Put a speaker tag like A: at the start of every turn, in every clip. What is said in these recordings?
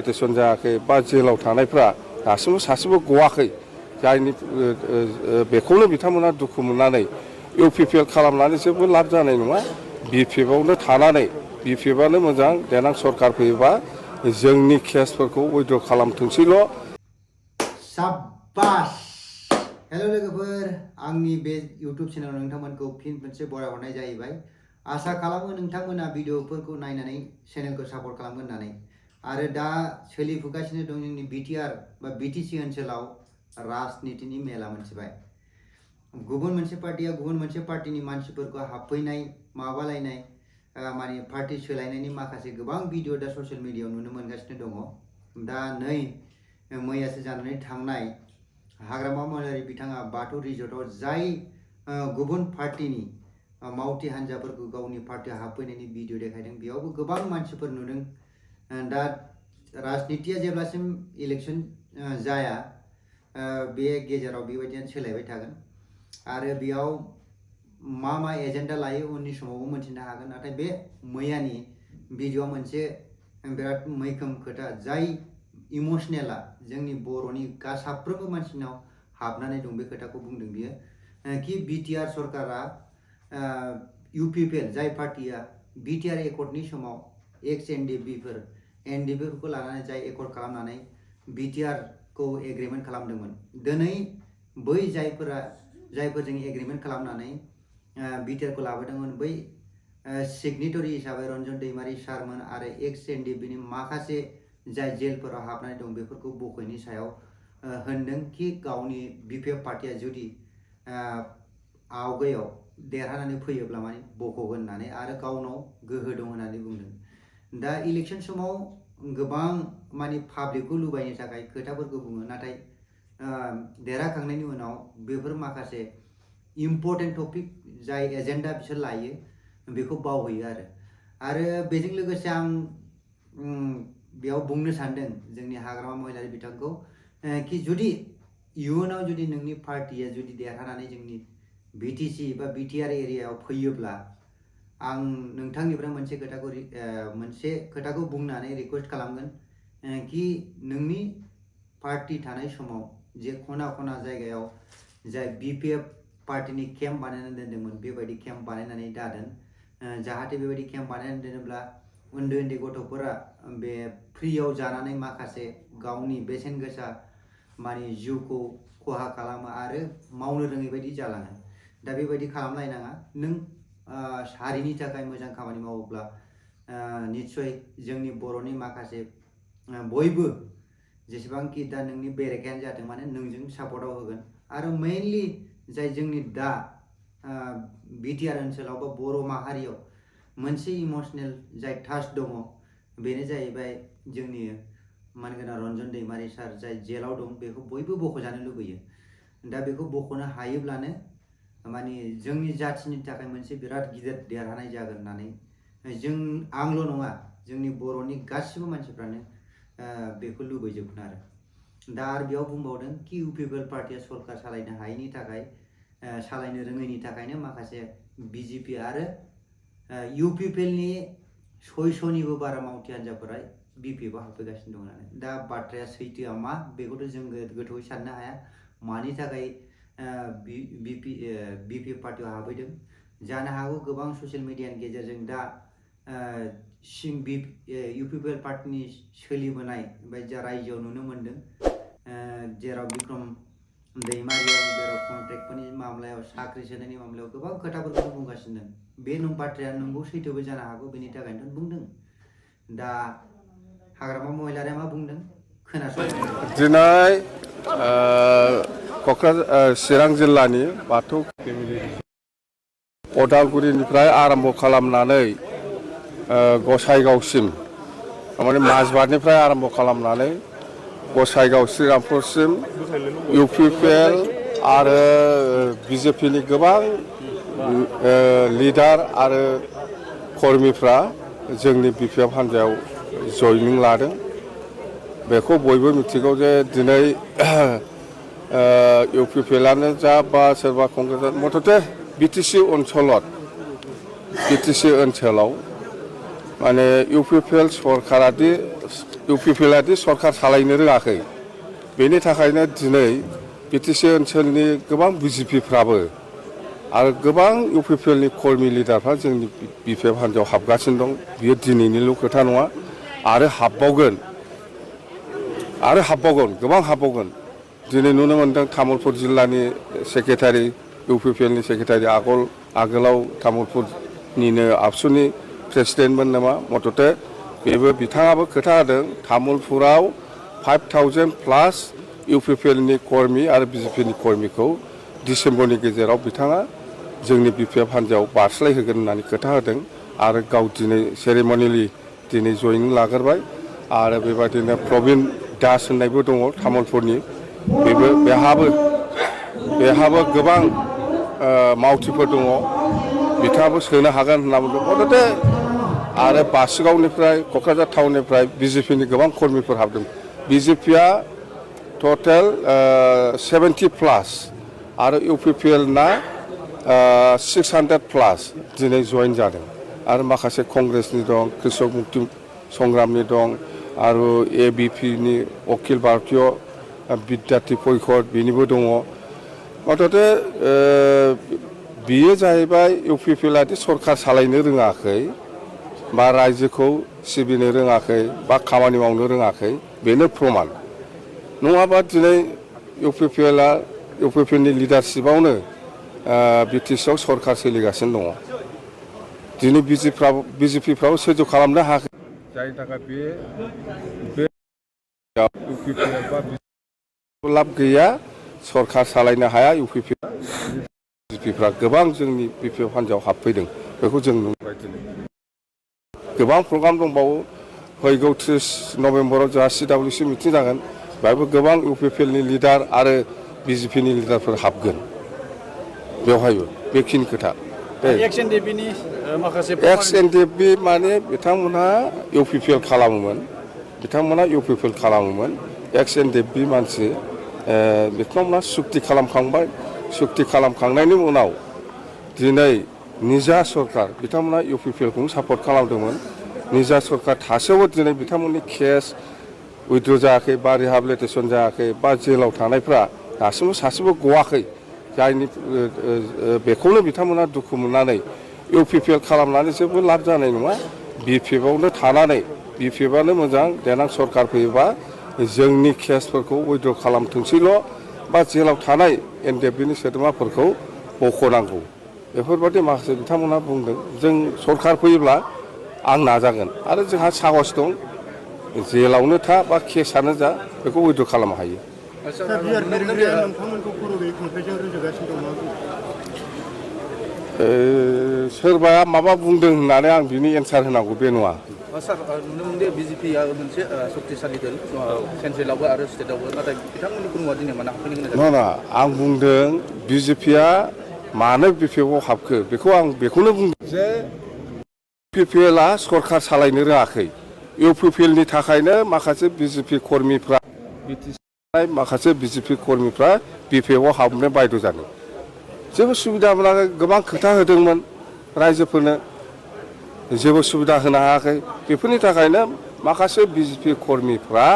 A: Petition जायाखै बा जेलाव थानायफ्रा दासिमबो सासेबो गवाखै जायनि बेखौनो बिथांमोना दुखु मोननानै UPPL खालामनानै जेबो लाब जानाय नङा BPFआवनो थानानै BPFआनो मोजां देनां सरकार फैयोबा जोंनि केसफोरखौ उइद्र खालामथोंसैल'।
B: साबास हेलो लोगोफोर आंनि बे YouTube चेनेलाव नोंथांमोनखौ फिन मोनसे बरायहरनाय जाहैबाय। आसा खालामो नोंथांमोना भिडिअफोरखौ नायनानै चेनेलखौ सापर्ट खालामगोन होननानै। आरो दा सोलिफुगासिनो दं जोंनि BTR बा BTC ओनसोलाव राजनितिनि मेला मोनसेबाय। गुबुन मोनसे पार्टिया गुबुन मोनसे पार्टिनि मानसिफोरखौ हाबफैनाय माबालायनाय माने पार्टि सोलायनायनि माखासे गोबां भिडिअ दा ससियेल मिडियायाव नुनो मोनगासिनो दङ। दा नै मैयासो जानानै थांनाय हाग्रामा महिलारी बिथाङा बाथौ रिजर्टआव जाय गुबुन पार्टिनि मावथि हान्जाफोरखौ गावनि पार्टियाव हाबफैनायनि भिडिअ देखायदों बेयावबो गोबां मानसिफोर नुदों। दा राजनितिया जेब्लासिम इलेक्शन जाया बे गेजेराव बेबायदिनो सोलायबाय थागोन आरो बेयाव मा एजेन्डा लायो उननि समावबो मोनथिनो हागोन। नाथाय बे मैयानि भिडिअआ मोनसे बिराद मैखोम खोथा जाय इमोसनेला जोंनि बर'नि साफ्रोमबो मानसिनाव हाबनानै दं बे खोथाखौ बुंदों बियो कि BTR सरकारा UPPL जाय पार्टिया BTR एकर्डनि समाव एक्स NDBफोरखौ लानानै जाय एकर्ड खालामनानै BTR खौ एग्रिमेन्ट खालामदोंमोन दिनै बै जायफोरजों एग्रिमेन्ट खालामनानै BTR खौ लाबोदोंमोन बै सिगनेटरि हिसाबै रन्जन दैमारी सारमोन आरो एक्स NDBनि माखासे जाय जेलफोराव हाबनानै दं बेफोरखौ बख'यैनि सायाव होनदों कि गावनि BPF पार्टिया जुदि आवगायाव देरहानानै फैयोब्ला माने बख'गोन होननानै आरो गावनाव गोहो दं होननानै बुंदों। दा इलेक्शन समाव गोबां माने पाब्लिकखौ लुबायनो थाखाय खोथाफोरखौ बुङो नाथाय देरहाखांनायनि उनाव बेफोर माखासे इम्पर्टेन्ट टपिक जाय एजेन्डा बिसोर लायो बेखौ बावहैयो आरो बेजों लोगोसे आं बेयाव बुंनो सानदों जोंनि हाग्रामा महिलारी बिथांखौ कि जुदि इयुनाव जुदि नोंनि पार्टिया जुदि देरहानानै जोंनि BTC बा BTR एरियायाव फैयोब्ला आं नोंथांनिफ्राय मोनसे खोथाखौ बुंनानै रिक्वेस्ट खालामगोन कि नोंनि पार्टी थानाय समाव जे खना खना जायगायाव जाय BPF पार्टिनि केम्प बानायनानै दोनदोंमोन बेबायदि केम्प बानायनानै दादों जाहाथे बेबायदि केम्प बानायनानै दोनोब्ला उन्दै उन्दै गथ'फोरा बे फ्रियाव जानानै माखासे गावनि बेसेन गोसा माने जिउखौ खहा खालामो आरो मावनो रोङै बायदि जालाङो। दा बेबायदि खालामलायनाङा। नों हारिनि थाखाय मोजां खामानि मावोब्ला निस्सय जोंनि बर'नि माखासे बयबो जेसेबांखि दा नोंनि बेरेखायानो जाथों माने नोंजों सापर्टआव होगोन आरो मेइनलि जाय जोंनि दा BTR ओनसोलाव बा बर' माहारियाव मोनसे इमोसनेल जाय टाच दङ बेनो जाहैबाय जोंनि मानगोनां रन्जन दैमारी सार जाय जेलाव दं बेखौ बयबो बख'जानो लुबैयो। दा बेखौ बख'नो हायोब्लानो माने जोंनि जाथिनि थाखाय मोनसे बिराद गिदिर देरहानाय जागोन होननानै आंल' नङा जोंनि बर'नि गासिबो मानसिफ्रानो बेखौ लुबैजोबगोन दा आरो बेयाव बुंबावदों कि UPPL पार्टिया सरकार सालायनो हायैनि थाखाय सालायनो रोङैनि थाखायनो माखासे BJP आरो UPPLनि 600निबो बारा मावथि हान्जाफोरा BPFआव हाबफैगासिनो दं होननानै। दा बाथ्राया सैथोआ मा बेखौथ' जों गोथौयै साननो हाया मानि थाखाय BPF पार्टियाव हाबफैदों जानो हागौ गोबां ससियेल मिडियानि गेजेरजों दा UPPL पार्टिनि सोलिबोनाय ओमफ्राय जा रायजोआव नुनो मोनदों जेराव बिक्रम दैमारियाव जेराव कन्ट्रेक्टफोरनि मामलायाव साख्रि सोनायनि मामलायाव गोबां खोथाफोरखौ बुंगासिनो दं। बे बाथ्राया नंगौ सैथोबो जानो हागौ बेनि थाखायनो बुंदों। दा हाग्रामा महिलारिया मा बुंदों खोनासं।
A: दिनै चिरां जिल्लानि बाथौ अदालगुरिनिफ्राय आरम्भ खालामनानै गसाइगावसिम माने माजबाटनिफ्राय आरम्भ खालामनानै गसाइगाव श्रीरामपुरसिम UPPL आरो BJPनि गोबां लिडार आरो कर्मिफ्रा जोंनि BPF हान्जायाव जयनिं लादों। बेखौ बयबो मिथिगौ जे दिनै UPPLआनो जा बा सोरबा कंग्रेस मथथे BTC ओनसोलाव माने UPPL सरकारादि इउपिपिएलआदि सरकार सालायनो रोङाखै बेनि थाखायनो दिनै बिटिसि ओनसोलनि गोबां बिजेपिफ्राबो आरो गोबां इउपिपिएलनि कर्मि लिडारफ्रा जोंनि बिपिएफ हान्जायाव हाबगासिनो दं। बियो दिनैनिल' खोथा नङा आरो हाबबावगोन गोबां हाबबावगोन। दिनै नुनो मोन्दों तामुलपुर जिल्लानि सेक्रेटारि इउपिपिएलनि सेक्रेटारि आगोलाव तामुलपुरनिनो आबसुनि प्रेसिडेन्टमोन नामा मथथे बेबो बिथाङाबो खोथा होदों तामुलपुराव 5000+ इउपिपिएलनि कर्मि आरो बिजेपिनि कर्मिखौ डिसेम्बरनि गेजेराव बिथाङा जोंनि बिपिएफ हान्जायाव बारस्लायहोगोन होननानै खोथा होदों आरो गाव दिनै सेरेमनियेलि दिनै जयनिं लाग्रोबाय आरो बेबायदिनो प्रबिन दास होननायबो दङ तामुलपुरनि बेहाबो गोबां मावथिफोर दङ बिथाङाबो सोनो हागोन होनना बुंदों मथथे आरो बासुगावनिफ्राय क'क्राझार टाउननिफ्राय बिजेपिनि गोबां कर्मिफोर हाबदों। बिजेपिया टटेल 70+ आरो इउपिपिएलना 600+ दिनै जयेन जादों आरो माखासे कंग्रेसनि दं कृषक मुक्ति संग्रामनि दं आरो एबिपिनि अखिल भारतीय बिद्यार्थी परिषद बेनिबो दङ। मथथे बियो जाहैबाय इउपिपिएलआदि सरकार सालायनो रोङाखै बा रायजोखौ सिबिनो रोङाखै बा खामानि मावनो रोङाखै बेनो प्रमान। नङाबा दिनै इउपिपिएलनि लिडारशिपआवनो बिटिसिआव सरकार सोलिगासिनो दङ। दिनै बिजेपिफ्राबो सैज' खालामनो हायाखै जायनि थाखाय बे इउपिपिएल बा लाब गैया सरकार सालायनो हाया बिजेपिफ्रा गोबां जोंनि बिपिएफ हान्जायाव हाबफैदों बेखौ जों नुबाय। दिनै गोबां प्रग्राम दंबावो फैगौ 30 नभेम्बराव जोंहा CWC मिटिं जागोन बेवहायबो गोबां इउपिपिएलनि लिडार आरो बिजेपिनि लिडारफोर हाबगोन बेवहायबो बेखिनि खोथा।
C: एक्स
A: एनडिएफबि माने बिथांमोनहा इउपिपिएल खालामोमोन एक्स एनडिएफबि मानसि बिथांमोनहा सुक्ति खालामखांबाय। सुक्ति खालामखांनायनि उनाव दिनै निजा सरकार बिथांमोनहा इउपिपिएलखौनो सापर्ट खालामदोंमोन। निजा सरकार थासेयावबो दिनै बिथांमोननि केस उइद्र जायाखै बा रिहाबिलिटेसन जायाखै बा जेलाव थानायफ्रा दासिमबो सासेबो गवाखै जायनि बेखौनो बिथांमोना दुखु मोननानै इउपिपिएल खालामनानै जेबो लाब जानाय नङा। बिपिएफआवनो थानानै बिपिएफआनो मोजां देनां सरकार फैयोबा जोंनि केसफोरखौ उइद्र खालामथोंसैल' बा जेलाव थानाय एनडिएफबिनि सोद्रोमाफोरखौ बख'नांगौ बेफोरबादि माखासे बिथांमोनहा बुंदों। जों सरकार फैयोब्ला आं नाजागोन आरो जोंहा साहस दं जेलावनो था बा केसानो जा बेखौ उइद्र खालामनो हायो। सोरबाया माबा बुंदों होननानै आं बिनि एन्सार होनांगौ बे नङा।
C: सार नुनो मोनदों बिजेपिया मोनसे शक्तिशाली दल सेन्ट्रेलावबो आरो स्टेटआवबो नाथाय बिथांमोननि खुरुमा दिनै मानो हाबफैनो गोनां जादों?
A: नङा आं बुंदों बिजेपिया मानो बिपिएफआव हाबखो बेखौनो बुंदों जे इउपिपिएलआ सरकार सालायनो रोङाखै। इउपिपिएलनि थाखायनो माखासे बिजेपि कर्मिफ्रा माखासे बिजेपि कर्मिफ्रा बिपिएफआव हाबनो बायद' जादों। जेबो सुबिदा मोनाखै गोबां खोथा होदोंमोन रायजोफोरनो जेबो सुबिदा होनो हायाखै। बेफोरनि थाखायनो माखासे बिजेपि कर्मिफ्रा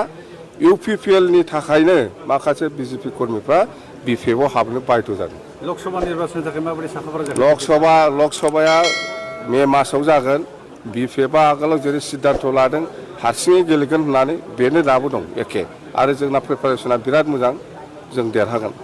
A: इउपिपिएलनि थाखायनो माखासे बिजेपि कर्मिफ्रा बिपिएफआव हाबनो बायद' जादों।
C: लकसभा निर्बाचननि थाखाय माबोरै साखाफारा जागोन?
A: लकसभाया मे मासाव जागोन। बिपिएफआ आगोलाव जेरै सिद्धान्त लादों हारसिङै गेलेगोन होननानै बेनो दाबो दं एखे आरो जोंना प्रिपारेसना बिराद मोजां जों देरहागोन।